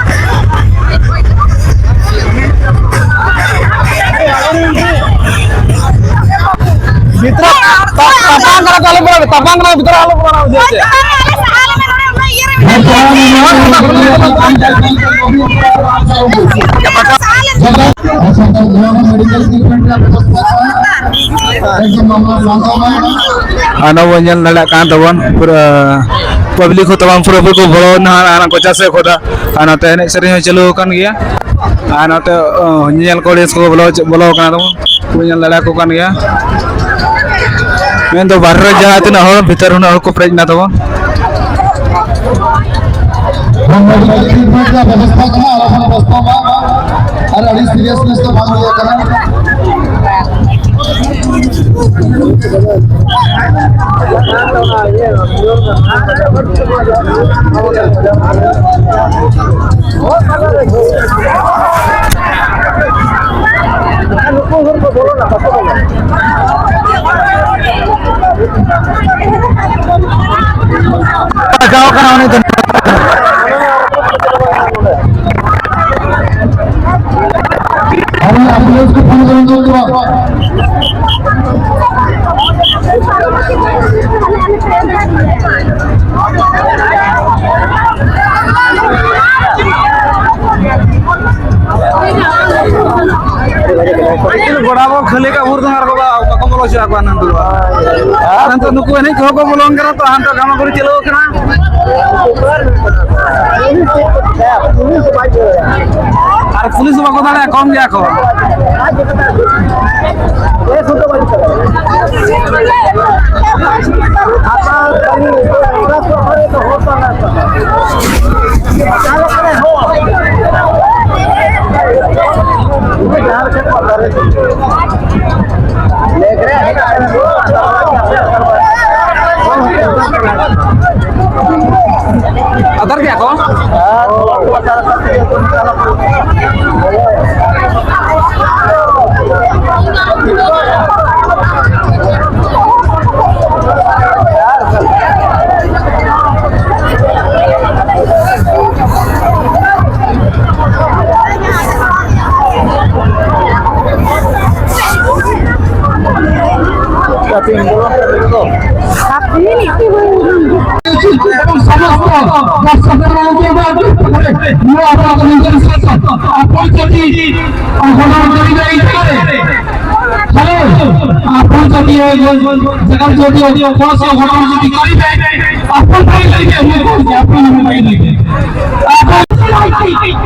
ᱵᱷᱤᱛᱨᱤ ᱛᱟᱯᱟᱝ ᱠᱟᱱᱟ ᱠᱚ, ᱟᱞᱚ ᱵᱚᱞᱚ, ᱛᱟᱯᱟᱝ ᱠᱟᱱᱟ ᱠᱚ, ᱵᱷᱤᱛᱨᱤ ᱟᱞᱚ ᱵᱚᱞᱚ, ᱵᱩᱡᱷᱟᱹᱣ ᱪᱮ? ᱟᱨ ᱱᱚᱣᱟ ᱵᱚᱱ ᱧᱮᱞ ᱫᱟᱲᱮᱭᱟᱜ ᱠᱟᱱ ᱛᱟᱵᱚᱱ ᱯᱩᱨᱟᱹ ᱯᱟᱵᱽᱞᱤᱠ ᱦᱚᱸ ᱛᱟᱵᱚᱱ ᱯᱩᱨᱟᱹᱯᱩᱨᱤ ᱠᱚ ᱵᱚᱞᱚ ᱮᱱᱟ, ᱟᱨ ᱠᱚᱪᱟ ᱥᱮᱫ ᱠᱷᱚᱱ ᱟᱨ ᱱᱚᱛᱮ ᱮᱱᱮᱡ ᱥᱮᱨᱮᱧ ᱦᱚᱸ ᱪᱟᱹᱞᱩ ᱟᱠᱟᱱ ᱜᱮᱭᱟ᱾ ᱟᱨ ᱱᱚᱛᱮ, ᱚ, ᱧᱮᱧᱮᱞ ᱠᱚ ᱚᱰᱤᱭᱮᱱᱥ ᱠᱚ ᱵᱚᱞᱚ, ᱵᱚᱞᱚ ᱟᱠᱟᱱᱟ ᱛᱟᱵᱚᱱ, ᱠᱚ ᱧᱮᱞ ᱫᱟᱲᱮᱭᱟᱠᱚ ᱠᱟᱱ ᱜᱮᱭᱟ᱾ ᱢᱮᱱᱫᱚ ᱵᱟᱦᱨᱮ ᱨᱮ ᱡᱟᱦᱟᱸ ᱛᱤᱱᱟᱹᱜ ᱦᱚᱲ, ᱵᱷᱤᱛᱟᱹᱨ ᱩᱱᱟᱹᱜ ᱦᱚᱲ ᱠᱚ ᱯᱮᱨᱮᱡ ᱮᱱᱟ ᱛᱟᱵᱚᱱ᱾ ᱵᱮᱵᱚᱥᱛᱷᱟ ᱠᱟᱱᱟ, ᱟᱞᱚ ᱵᱚᱱ ᱵᱮᱵᱚᱥᱛᱷᱟ ᱢᱟ᱾ ᱟᱨ ᱟᱹᱰᱤ seriousness ᱫᱚ ᱵᱟᱝ ᱦᱩᱭ ᱟᱠᱟᱱᱟ᱾ ᱞᱟᱜᱟᱣ ᱠᱟᱱᱟ ᱩᱱᱤ ᱫᱚ᱾ ᱟᱨ ᱚᱱᱟ ambulance ᱠᱚ ᱯᱷᱳᱱ ᱠᱚᱨᱮ ᱫᱚ ᱜᱚᱲᱟ ᱵᱚ ᱠᱷᱟᱹᱞᱤ ᱠᱟᱜ ᱵᱷᱳᱨ ᱫᱚ ᱟᱨ ᱵᱟᱵᱟ ᱵᱟᱠᱚ ᱵᱚᱞᱚ ᱦᱚᱪᱚ ᱟᱠᱚᱣᱟ ᱱᱟᱱᱛᱩ ᱫᱚ᱾ ᱟᱨ ᱱᱤᱛᱚᱜ ᱱᱩᱠᱩ ᱮᱱᱮᱡ ᱠᱚᱦᱚᱸ ᱠᱚ ᱵᱚᱞᱚᱱ ᱠᱟᱱᱟ ᱛᱚ, ᱦᱟᱱᱛᱮ ᱜᱷᱟᱢᱟᱜᱷᱩᱲᱤ ᱪᱟᱹᱞᱩ ᱟᱠᱟᱱᱟ᱾ ᱟᱨ ᱯᱩᱞᱤᱥ ᱦᱚᱸ ᱵᱟᱠᱚ ᱫᱟᱲᱮᱭᱟᱜᱼᱟ, ᱠᱚᱢ ᱜᱮᱭᱟ ᱠᱚ᱾ ᱟᱫᱟᱨ ᱜᱮᱭᱟ ᱠᱚ᱾ ᱥᱚᱢᱚᱥᱛᱚ ᱵᱚᱨᱥᱟ ᱥᱮᱨᱢᱟ ᱚᱱᱛᱚᱨ ᱱᱚᱣᱟ ᱟᱵᱚ ᱟᱵᱚ ᱱᱤᱡᱮᱨ ᱥᱟᱶᱛᱟ ᱟᱯᱚᱱ ᱡᱟᱹᱛᱤ ᱜᱷᱚᱴᱚᱱ ᱠᱟᱹᱨᱤ ᱫᱚ ᱮᱭ ᱡᱟᱭᱜᱟ ᱨᱮ, ᱦᱮᱞᱳ, ᱟᱯᱚᱱ ᱡᱟᱹᱛᱤ ᱡᱟᱭᱜᱟ ᱡᱟᱹᱛᱤ ᱠᱚᱲᱟ ᱥᱟᱶ ᱜᱷᱚᱴᱚᱱ ᱡᱩᱫᱤ ᱠᱟᱹᱨᱤ ᱯᱮ, ᱟᱯᱚᱱ ᱡᱟᱹᱛᱤ ᱞᱟᱹᱜᱤᱫ ᱦᱩᱭ ᱠᱚᱜ ᱜᱮᱭᱟ, ᱟᱯᱚᱱ ᱡᱟᱹᱛᱤ ᱞᱟᱹᱜᱤᱫ᱾ ᱟᱯᱚᱱ ᱡᱟᱹᱛᱤ ᱞᱟᱹᱜᱤᱫ,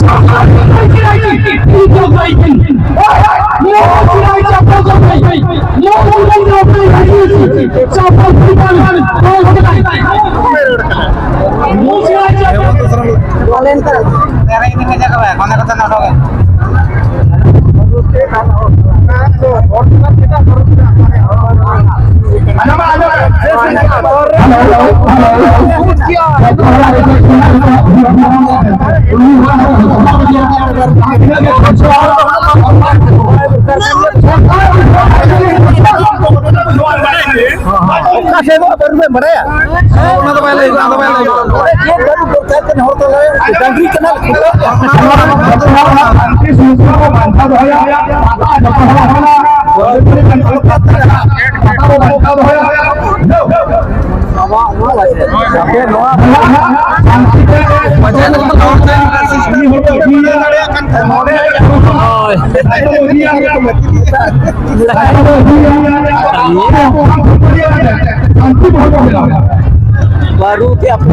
ᱥᱟᱱᱛᱟᱲ ᱡᱟᱹᱛᱤ ᱞᱟᱹᱜᱤᱫ, ᱦᱩᱭ ᱠᱚᱜ ᱜᱮᱭᱟ᱾ ᱱᱚᱣᱟ ᱪᱮᱫᱟᱜ ᱪᱟᱯᱚ ᱠᱚ ᱯᱮ? ᱱᱚᱣᱟ ᱵᱚᱱ ᱵᱚᱱ ᱪᱟᱯᱚ ᱯᱷᱩᱴᱵᱚᱞ ᱵᱚᱞ ᱠᱷᱮᱞᱟ᱾ ᱱᱚᱣᱟ ᱪᱮᱫᱟᱜ ᱪᱟᱯᱚ? ᱵᱚᱞᱮᱱ ᱛᱟᱦᱮᱸ᱾ ᱚᱱᱮ ᱠᱚ ᱛᱟᱦᱮᱸ ᱱᱚᱰᱮ ᱜᱮ᱾ ᱚᱠᱟ ᱥᱮᱫ ᱫᱚ ᱵᱟᱹᱨᱩ ᱵᱮᱱ ᱵᱟᱲᱟᱭᱟ? ᱚᱱᱟ ᱫᱚ ᱵᱟᱭ ᱞᱟᱹᱭ ᱠᱟᱱᱟ, ᱚᱱᱟ ᱫᱚ ᱵᱟᱭ ᱞᱟᱹᱭ ᱠᱟᱱᱟ᱾ ᱱᱚᱰᱮ ᱪᱮᱫ ᱵᱟᱹᱨᱩ ᱫᱚᱨᱠᱟᱨ ᱠᱟᱱᱟ? ᱦᱚᱲ ᱛᱟᱞᱟ ᱨᱮ ᱰᱟᱝᱨᱤ ᱠᱟᱱᱟ᱾ ᱥᱟᱱᱛᱤ ᱥᱚᱝᱥᱠᱟᱨ ᱵᱚ ᱵᱟᱧᱪᱟᱣ ᱫᱚᱦᱚᱭᱟ᱾ ᱯᱟᱛᱟ ᱡᱚᱛᱚ ᱦᱚᱲᱟᱜ ᱠᱟᱱᱟ᱾ ᱯᱟᱛᱟ ᱵᱚ ᱵᱟᱧᱪᱟᱣ ᱫᱚᱦᱚᱭᱟ᱾ ᱟᱵᱚᱣᱟᱜ ᱱᱚᱣᱟ ᱞᱟᱹᱭ ᱛᱮ᱾ ᱟᱯᱮ ᱱᱚᱣᱟ ᱥᱟᱱᱛᱤ ᱛᱮ ᱯᱟᱪᱮ ᱱᱚᱣᱟ ᱦᱚᱲ ᱛᱮ ᱩᱱᱤ ᱦᱚᱲ ᱠᱚ ᱤᱫᱤᱭᱮᱭᱟ᱾ ᱱᱚᱰᱮ ᱦᱳᱭ᱾ ᱵᱟᱹᱨᱩ ᱛᱮ ᱟᱯᱮ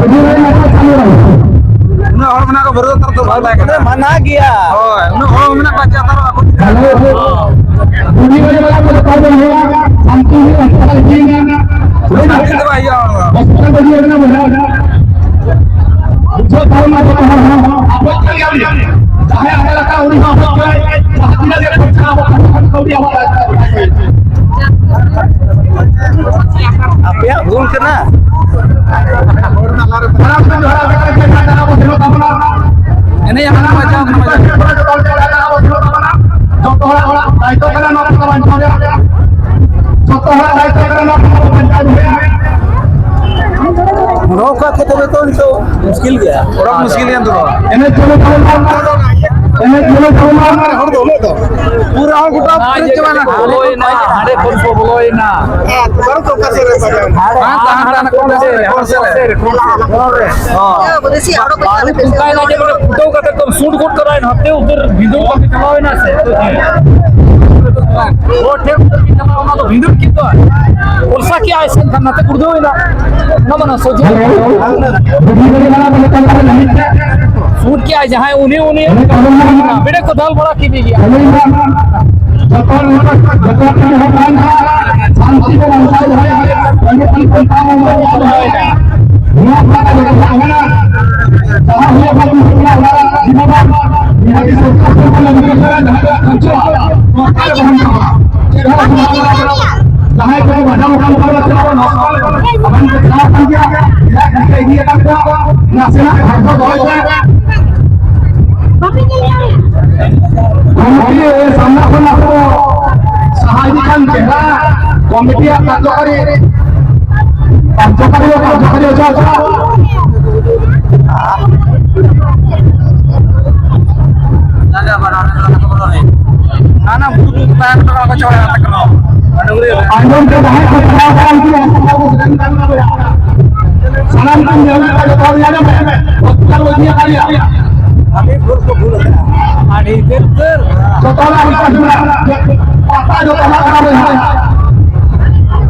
ᱩᱱᱟᱹᱜ ᱦᱚᱲ ᱢᱮᱱᱟᱜ ᱠᱚ, ᱵᱟᱹᱨᱩ ᱫᱚ ᱛᱟᱨ ᱫᱚ ᱵᱟᱭ ᱠᱟᱱᱟ᱾ ᱢᱟᱱᱟ ᱜᱮᱭᱟ᱾ ᱦᱳᱭ, ᱩᱱᱟᱹᱜ ᱦᱚᱲ ᱢᱮᱱᱟᱜ ᱠᱚᱣᱟ, ᱪᱮᱫ ᱟᱨ ᱟᱠᱚ ᱥᱟᱱᱛᱤ ᱫᱚ ᱵᱟᱭ ᱦᱩᱭᱩᱜᱼᱟ᱾ ᱵᱩᱡᱷᱟᱹᱣ ᱛᱟᱵᱚᱱ ᱢᱟ ᱡᱚᱛᱚ ᱦᱚᱲ ᱦᱚᱸ, ᱟᱵᱚ ᱠᱟᱱ ᱜᱮᱭᱟ ᱵᱚᱱ᱾ ᱡᱟᱦᱟᱸᱭ ᱟᱲᱟᱜ ᱟᱠᱟᱫ ᱩᱱᱤ ᱦᱚᱸ ᱟᱵᱚ ᱠᱟᱱᱟᱭ, ᱡᱟᱦᱟᱸ ᱛᱤᱱᱟᱹᱜ ᱜᱮ ᱠᱷᱚᱨᱪᱟ ᱟᱵᱚ ᱠᱟᱹᱣᱰᱤ ᱟᱵᱚ ᱟᱲᱟᱜ ᱟᱠᱟᱫ᱾ ᱟᱯᱮᱭᱟᱜ ᱵᱷᱩᱞ ᱠᱟᱱᱟ᱾ ᱢᱟᱲᱟᱝ ᱥᱮᱫ ᱡᱚᱦᱟᱨ ᱟᱵᱮᱱ ᱠᱟᱱᱟ, ᱡᱟᱦᱟᱸ ᱡᱟᱦᱟᱸ ᱵᱚᱱ ᱥᱮᱱᱚᱜ ᱛᱟᱵᱚᱱᱟ᱾ ᱮᱱᱮᱡ ᱟᱠᱟᱱᱟ ᱵᱟᱡᱟᱣ ᱠᱟᱱᱟ ᱵᱟᱡᱟᱣ᱾ ᱡᱚᱛᱚ ᱦᱚᱲᱟᱜ ᱫᱟᱭᱤᱛᱛᱚ ᱠᱟᱱᱟ ᱱᱚᱣᱟ ᱠᱚ ᱵᱟᱧᱪᱟᱣ ᱨᱮᱭᱟᱜ᱾ ᱡᱚᱛᱚ ᱦᱚᱲᱟᱜ ᱫᱟᱭᱤᱛᱛᱚ ᱠᱟᱱᱟ ᱱᱚᱣᱟ ᱠᱚ ᱵᱟᱧᱪᱟᱣ ᱫᱚᱦᱚᱭᱟ᱾ ᱱᱚᱣᱟ ᱠᱚ ᱠᱷᱮᱛᱨᱮ ᱛᱚ ᱱᱤᱛᱚᱜ ᱢᱩᱥᱠᱤᱞ ᱜᱮᱭᱟ᱾ ᱛᱷᱚᱲᱟ ᱢᱩᱥᱠᱤᱞ ᱜᱮᱭᱟ ᱱᱤᱛᱚᱜ ᱫᱚ᱾ ᱮᱱᱮᱡ ᱪᱟᱹᱞᱩ ᱛᱟᱵᱚᱱ ᱢᱟ᱾ ᱮᱱᱮᱡ ᱪᱟᱹᱞᱩ ᱛᱟᱵᱚᱱ ᱢᱟ᱾ ᱦᱚᱲ ᱫᱚ ᱩᱱᱟᱹᱜ ᱫᱚ᱾ ᱯᱩᱨᱟᱹ ᱦᱚᱲ ᱜᱚᱴᱟ ᱯᱮᱨᱮᱡ ᱪᱟᱵᱟᱭᱮᱱᱟ ᱠᱚ᱾ ᱵᱚᱞᱚᱭᱮᱱᱟ, ᱦᱟᱸᱰᱮ ᱠᱷᱚᱱ ᱠᱚ ᱵᱚᱞᱚᱭᱮᱱᱟ᱾ ᱦᱮᱸ, ᱵᱟᱹᱨᱩ ᱠᱚ ᱚᱠᱟ ᱥᱮᱫ ᱨᱮ ᱛᱟᱵᱮᱱ? ᱦᱟᱸᱰᱮ, ᱦᱟᱸᱰᱮ, ᱦᱟᱸᱰᱮ, ᱦᱟᱸᱰᱮ, ᱦᱚᱲ ᱥᱮᱫ ᱨᱮ, ᱦᱚᱲ ᱥᱮᱫ ᱨᱮ᱾ ᱦᱚᱸ᱾ ᱵᱟᱹᱨᱩ ᱚᱱᱠᱟᱭᱮᱱᱟ ᱡᱮ ᱵᱚᱞᱮ ᱯᱷᱩᱴᱟᱹᱣ ᱠᱟᱛᱮ ᱮᱠᱫᱚᱢ ᱥᱩᱴ ᱜᱚᱫ ᱠᱟᱫᱟᱭ, ᱱᱚᱛᱮ ᱩᱛᱟᱹᱨ ᱵᱷᱤᱸᱫᱟᱹᱲ ᱠᱟᱛᱮ ᱪᱟᱞᱟᱣᱮᱱᱟ ᱥᱮ᱾ ᱦᱚᱲ ᱴᱷᱮᱱ ᱩᱛᱟᱹᱨ ᱜᱮ ᱪᱟᱞᱟᱣ, ᱚᱱᱟ ᱫᱚ ᱵᱷᱤᱸᱫᱟᱹᱲ ᱠᱮᱫ ᱫᱚ᱾ ᱯᱚᱞᱥᱟ ᱠᱮᱜᱼᱟᱭ ᱥᱮ ᱮᱱᱠᱷᱟᱱ ᱱᱟᱛᱮ ᱜᱩᱲᱫᱟᱹᱣ ᱮᱱᱟ᱾ ᱚᱱᱟ ᱢᱟ ᱥᱚᱡᱷᱮ᱾ ᱥᱩᱴ ᱠᱮᱜᱼᱟᱭ ᱡᱟᱦᱟᱸᱭ, ᱩᱱᱤ, ᱩᱱᱤ ᱵᱮᱲᱮ ᱠᱚ ᱫᱟᱞ ᱵᱟᱲᱟ ᱠᱮᱫᱮ ᱜᱮᱭᱟ᱾ ᱡᱚᱛᱚ ᱦᱚᱲ, ᱡᱚᱛᱚ ᱦᱚᱲ ᱴᱷᱮᱱ ᱦᱚᱸ ᱛᱟᱦᱮᱱ ᱠᱷᱟᱱ ᱥᱟᱱᱛᱤ ᱵᱚᱱ ᱵᱟᱧᱪᱟᱣ ᱫᱚᱦᱚᱭᱟ᱾ ᱟᱹᱰᱤ ᱟᱹᱰᱤ ᱯᱟᱱᱛᱷᱟ ᱵᱚᱱ ᱵᱟᱧᱪᱟᱣ ᱫᱚᱦᱚᱭᱟ᱾ ᱱᱚᱣᱟ ᱠᱟᱛᱷᱟ ᱫᱚ ᱦᱩᱭᱩᱜ ᱠᱟᱱᱟ, ᱡᱟᱦᱟᱸ ᱦᱩᱭᱩᱜ ᱠᱟᱱᱟ, ᱡᱟᱦᱟᱸ ᱜᱮ ᱥᱚᱨᱠᱟᱨ ᱠᱷᱚᱱ ᱵᱚᱱ ᱟᱹᱜᱩ ᱠᱟᱜᱼᱟ, ᱡᱟᱦᱟᱸ ᱜᱮ ᱠᱷᱚᱨᱪᱟ, ᱱᱚᱣᱟ ᱠᱚ ᱵᱟᱝ ᱪᱟᱵᱟᱜᱼᱟ᱾ ᱪᱮᱫ ᱦᱚᱸ ᱵᱟᱝ ᱪᱟᱵᱟᱜᱼᱟ᱾ ᱡᱟᱦᱟᱸᱭ ᱠᱚ ᱵᱟᱡᱟᱣ ᱟᱠᱟᱱ ᱠᱚ, ᱟᱵᱚ ᱱᱚᱣᱟ ᱠᱚ ᱟᱵᱚ ᱱᱚᱣᱟ ᱥᱮᱱᱟᱜ ᱠᱟᱛᱷᱟ ᱫᱚᱦᱚᱭ ᱯᱮ᱾ ᱠᱚᱢᱤᱴᱤ ᱥᱟᱢᱱᱟ ᱠᱷᱚᱱ ᱟᱵᱚ ᱥᱟᱦᱟ ᱤᱫᱤ ᱠᱷᱟᱱ ᱪᱮᱦᱨᱟ ᱠᱚᱢᱤᱴᱤᱭᱟᱜ ᱠᱟᱨᱡᱚᱠᱟᱨᱤ, ᱠᱟᱨᱡᱚᱠᱟᱨᱤ, ᱠᱟᱨᱡᱚᱠᱟᱨᱤ ᱦᱚᱪᱚ ᱟᱠᱟᱫ᱾ ᱦᱟᱱᱟ ᱵᱩᱨᱩ ᱠᱚ ᱛᱟᱦᱮᱸ ᱠᱟᱱᱟ, ᱠᱚ ᱪᱚᱲᱟ ᱠᱟᱛᱮ ᱠᱚ᱾ ᱟᱸᱡᱚᱢ ᱛᱮ ᱡᱟᱦᱟᱸᱭ ᱠᱚ ᱪᱟᱞᱟᱣ ᱠᱟᱱ ᱜᱮᱭᱟ, ᱥᱟᱱᱟᱢ ᱠᱚ ᱧᱮᱞ ᱠᱟᱛᱮ ᱡᱚᱛᱚ ᱦᱚᱲ ᱧᱮᱞ ᱢᱮ, ᱯᱚᱨᱤᱥᱠᱟᱨ ᱵᱚᱱ ᱤᱫᱤᱭᱟ ᱫᱟᱲᱮᱭᱟᱜᱼᱟ᱾ ᱟᱹᱰᱤ ᱵᱷᱩᱞ ᱠᱚ ᱵᱷᱩᱞ ᱟᱠᱟᱫᱟ᱾ ᱟᱹᱰᱤ ᱩᱛᱟᱹᱨ᱾ ᱡᱚᱛᱚ ᱦᱚᱲᱟᱜ ᱩᱭᱦᱟᱹᱨ ᱢᱮᱱᱟᱜᱼᱟ, ᱯᱟᱛᱟ ᱡᱚᱛᱚ ᱦᱚᱲᱟᱜ ᱠᱟᱱᱟ ᱵᱚᱭᱦᱟ᱾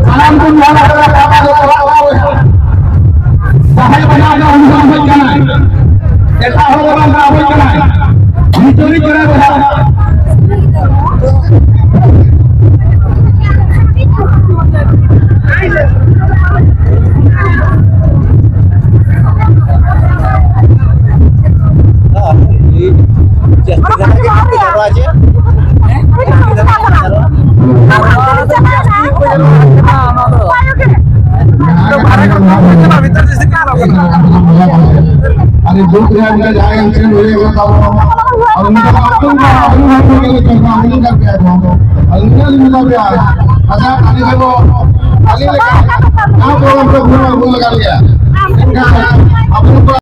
ᱥᱟᱱᱟᱢ ᱠᱚ ᱧᱮᱞ ᱠᱟᱫᱟ, ᱯᱟᱛᱟ ᱡᱚᱛᱚ ᱦᱚᱲᱟᱜ ᱠᱟᱱᱟ ᱵᱚᱭᱦᱟ᱾ ᱡᱟᱦᱟᱸᱭ ᱵᱚᱭᱦᱟ ᱫᱚ ᱩᱱᱤ ᱦᱚᱸ ᱦᱩᱭ ᱠᱟᱱᱟᱭ, ᱮᱴᱟᱜ ᱦᱚᱲ ᱫᱚ ᱵᱟᱝ ᱦᱩᱭ ᱠᱟᱱᱟᱭ, ᱵᱷᱤᱛᱨᱤ ᱠᱚᱨᱮ ᱵᱚᱭᱦᱟ᱾ ᱟᱹᱰᱤ ᱫᱩᱠ ᱨᱮᱭᱟᱜ ᱢᱤᱫᱴᱮᱱ ᱡᱟᱦᱟᱸᱭ ᱮᱠᱥᱤᱰᱮᱱᱴ ᱦᱩᱭ ᱟᱠᱟᱱ ᱛᱟᱵᱚᱱᱟ, ᱟᱨ ᱩᱱᱤ ᱫᱚ ᱟᱵᱚ ᱦᱚᱸ, ᱟᱵᱚ ᱦᱚᱸ, ᱟᱵᱚ ᱦᱚᱸ ᱠᱟᱱ ᱜᱮᱭᱟ ᱵᱚᱱ᱾ ᱟᱨ ᱩᱱᱤ ᱞᱤᱧ ᱢᱮᱛᱟ ᱯᱮᱭᱟ, ᱟᱪᱪᱷᱟ, ᱟᱹᱞᱤᱧ ᱫᱚ, ᱟᱹᱞᱤᱧ ᱞᱮᱠᱟ ᱡᱟᱦᱟᱸ ᱯᱨᱳᱜᱨᱟᱢ ᱠᱚ ᱦᱩᱭᱩᱜᱼᱟ, ᱦᱩᱭ ᱞᱟᱜᱟᱜ ᱜᱮᱭᱟ᱾ ᱢᱮᱱᱠᱷᱟᱱ ᱟᱵᱚ ᱠᱚ